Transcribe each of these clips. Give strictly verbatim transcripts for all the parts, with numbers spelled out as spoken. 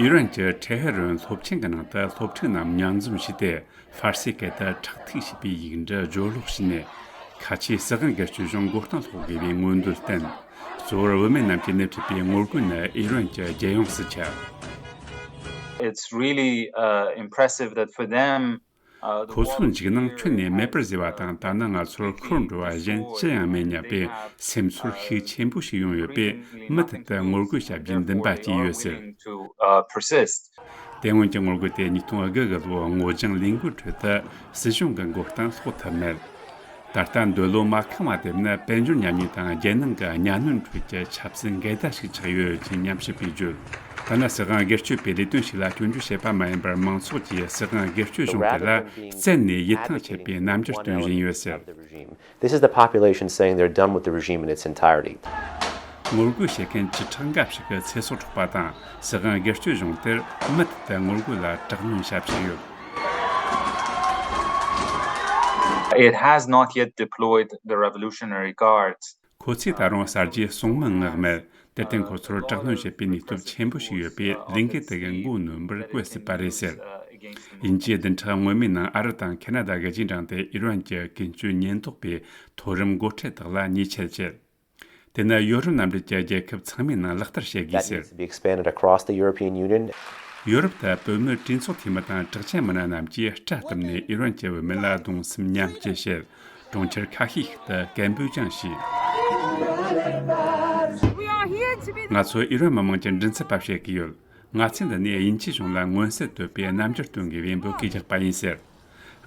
ཨི་རན་གྱི་ཐེ་ཧེ་རན་སློབ་ཆེན་གྱི་ནང་དུ་སློབ་ཕྲུག་རྣམས་མཉམ་འཛོམས་བྱས་ཏེ། ཧྥ་རསི་སྐད་དུ་ཁྲག་ཐིགས་ཞེས་པའི་ཡིག་འབྲུ་སྦྱོར་ཀློག་བྱས་ནས། ཁ་ཆེའི་སྲིད་དབང་སྒེར་གཅོད་གཞུང་མགོ་རྟིང་སློག་དགོས་པའི་མངོན་འདོད་བསྟན། གཙོ་བོར་བུད་མེད་རྣམས་ཀྱིས་སྣེ་ཁྲིད་པའི་ངོ་རྒོལ་ནི་ཨི་རན་གྱི་རྒྱལ་ཡོངས་སུ་ཁྱབ། It's really uh, impressive that for them, uh, the ཁོ་ཚོའི་འཇིགས་སྣང་ཁྱོན་ནས་མེད་པར་བཟོས་པ་དང་། ད་ནི་ང་ཚོར་འཁོར་འགྲོ་བ་གཞན་ཅི་ཡང་མེད་སྙམ་པའི་སེམས་ཚོར་ཤུགས་ཆེན་པོ་ཞིག་ཡོང་ཡོད་པས། མུ་མཐུད་དུ་ངོ་རྒོལ་བྱ་རྒྱུའི་འདུན་པ་སྐྱེས་ཡོད་ཟེར། དེ་སྔོན་གྱི་ངོ་རྒོལ་དེ་ཉིས་སྟོང་དགུ་གི་ལོའི་སྔོ་ལྗང་ལས་འགུལ་ཁྲོད་དུ་སྲིད་གཞུང་གི་མགོ་རྟིང་སློག་ཐུབ་མེད། ད་ལྟ་འདོད་བློ་མ་ཁེངས་པ་དེ་ནི་དཔལ་འབྱོར་ཉམས་ཉེས་དང་རྒྱལ་ནང་གི་གཉའ་གནོན་ཁྲོད་ཀྱི་ཆབ་སྲིད་འགལ་ཟླ་ཞིག་ཆགས་ཡོད་ཅེས་ཉམས་ཞིབ་པས་བརྗོད། ཐ་ན་སྲིད་དབང་སྒེར་གཅོད་པའི་ལས་དོན་ཞིག་ལ་སྐྱོན་བརྗོད་བྱེད་པ་མ་ཡིན་པར། མང་ཚོགས་ཀྱིས་སྲིད་དབང་སྒེར་གཅོད་གཞུང་དེ་ལ་བཙན་ནས་ཡིད་ཐང་ཆད་པའི་རྣམ་འགྱུར་སྟོན་བཞིན་ཡོད་ཟེར། This is the population saying they're done with the regime in its entirety. ངོ་རྒོལ་བྱེད་མཁན་བཅུ་ཕྲག་འགའ་ཞིག་གི་ཚེ་སྲོག་འཕྲོག་པ་དང་། སྲིད་དབང་སྒེར་གཅོད་གཞུང་དེར་མུ་མཐུད་དུ་ངོ་རྒོལ་ལ་དྲག་གནོན་བྱ་བཞིན་ཡོད། It has not yet deployed the Revolutionary Guards. ཁོ་ཚོས་ད་རུང་གསར་བརྗེའི་སྲུང་མི་མངགས་མེད། དེར་བརྟེན་ཁོ་ཚོར་དྲག་གནོན་བྱེད་པའི་ནུས་སྟོབས་ཆེན་པོ་ཞིག་ཡོད་པས། ལས་འགུལ་དེ་གི་མགོ་གནོན་པར་བཀོད་སྲིད་པ་རེད་ཟེར། དབྱིན་ཇིའི་བདུན་ཕྲག་སྔོན་མའི་ནང་ཨ་རི་དང་ཁེ་ན་ཌ་གི་རྗེས་འབྲང་དེ་ཨི་རན་གྱི་ཀུན་སྤྱོད་ཉེན་རྟོག་པའི་མཐོ་རིམ་འགོ་ཁྲིད་དག་ལ་ཉེས་ཆད་བཅད། དེ་ནི་ཡོ་རོབ་མནའ་འབྲེལ་གྱི་རྒྱལ་ཁབ་ཚང་མའི་ནང་ལག་བསྟར་བྱེད་དགོས་ཟེར། That needs to be expanded across the European Union. ཡོ་རོབ་དང་བོད་མིའི་གྲོས་ཚོགས་འཐུས་མི་དང་གྲགས་ཅན་མི་སྣ་རྣམས་ཀྱིས་སྐྲ་བཏུམས་ནས་ཨི་རན་གྱི་བུད་མེད་ལ་གདུང་སེམས་མཉམ་སྐྱེད་བྱེད། གྲོང་ཁྱེར་ཁ་ཤས་ཤིག་ཏུ་སྐད་འབོད་ཀྱང་བྱས། We are here to be the ང་ཚོ་ཨི་རན་མི་དམངས་ཀྱི་མགྲིན་ཚབ་པ་བྱེད་ཀྱི་ཡོད། ང་ཚོས་འདི་ནས་དབྱིན་ཇིའི་གཞུང་ལ་མངོན་གསལ་དོད་པའི་རྣམ་འགྱུར་སྟོན་དགོས་པའི་འབོད་སྐུལ་རྒྱག་པ་ཡིན་ཟེར།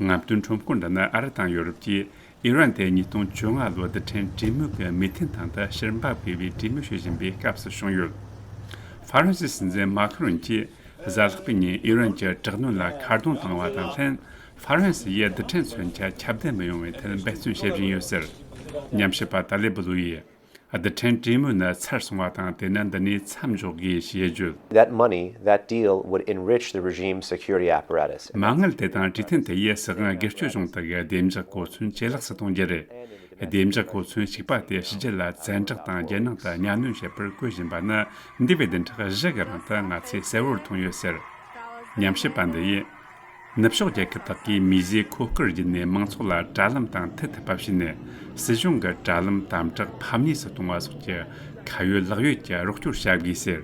རྔམ་སྟོན་ཁྲོམ་སྐོར་འདི་ནི་ཨ་རི་དང་ཡོ་རོབ་ཀྱིས་ཨི་རན་དེ་ཉིས་སྟོང་བཅོ་ལྔ་ལོའི་རྡུལ་ཕྲན་གྲོས་མོལ་གྱི་མོས་མཐུན་ཐང་དུ་ཕྱིར་འབབ་དགོས་པའི་གྲོས་མོལ་བྱེད་བཞིན་པའི་སྐབས་སུ་བྱུང་ཡོད། ཧྥ་རན་སིའི་སྲིད་འཛིན་མཱ་ཁི་རོན་གྱིས་གཟའ་ལྷག་པའི་ཉིན་ཨི་རན་གྱི་དྲག་གནོན་ལ་ཁ་རྡུང་བཏང་བ་དང་ལྷན། ཧྥ་རན་སི་ཡིས་རྡུལ་ཕྲན་མཚོན་ཆ་ཁྱབ་གདལ་མི་ཡོང་བའི་ཐད་འབད་བརྩོན་བྱེད་བཞིན་ཡོད་ཟེར། ཉམས་ཞིབ་པ་ཏཱ་ལེ་བུ་ལུ་ཡིས། རྡུལ་ཕྲན་གྲོས་མོལ་ནི་ཚར་སོང་བ་དང་། དེ་ནི་འདི་ནས་མཚམས་འཇོག་དགོས་ཞེས་བརྗོད། That money, that deal would enrich the regime's security apparatus. མ་དངུལ་དེ་དང་གྲོས་མཐུན་དེ་ཡིས་སྲིད་དབང་སྒེར་གཅོད་གཞུང་དག་གི་བདེ་འཇགས་གོ་མཚོན་ཇེ་ལེགས་སུ་གཏོང་རྒྱུ་རེད། བདེ་འཇགས་གོ་མཚོན་ཞིག་པ་དེ་ཕྱི་རྒྱལ་ལ་བཙན་དྲག་དང་རྒྱལ་ནང་དུ་གཉའ་གནོན་བྱེད་པར་བཀོལ་བཞིན་པ་ནི་འདས་པའི་བདུན་ཕྲག་བཞི་གི་རིང་དུ་ང་ཚོས་གསལ་བོར་མཐོང་ཡོད་ཟེར། ཉམས་ཞིབ་པ་འདི་ཡིས། ནུབ་ཕྱོགས་རྒྱལ་ཁབ་དག་གིས་མིས་བཟོས་མཁོ་སྐོར་བརྒྱུད་ནས་མང་ཚོགས་ལ་དྲ་ལམ་དང་མཐུད་ཐུབ་པ་བྱས་ནས། སྲིད་གཞུང་གི་དྲ་ལམ་དམ་དྲག་ཕམ་ཉེས་སུ་གཏོང་བ་སོགས་ཀྱི་ཁ་ཡོད་ལག་ཡོད་ཀྱི་རོགས་སྐྱོར་བྱ་དགོས་ཟེར།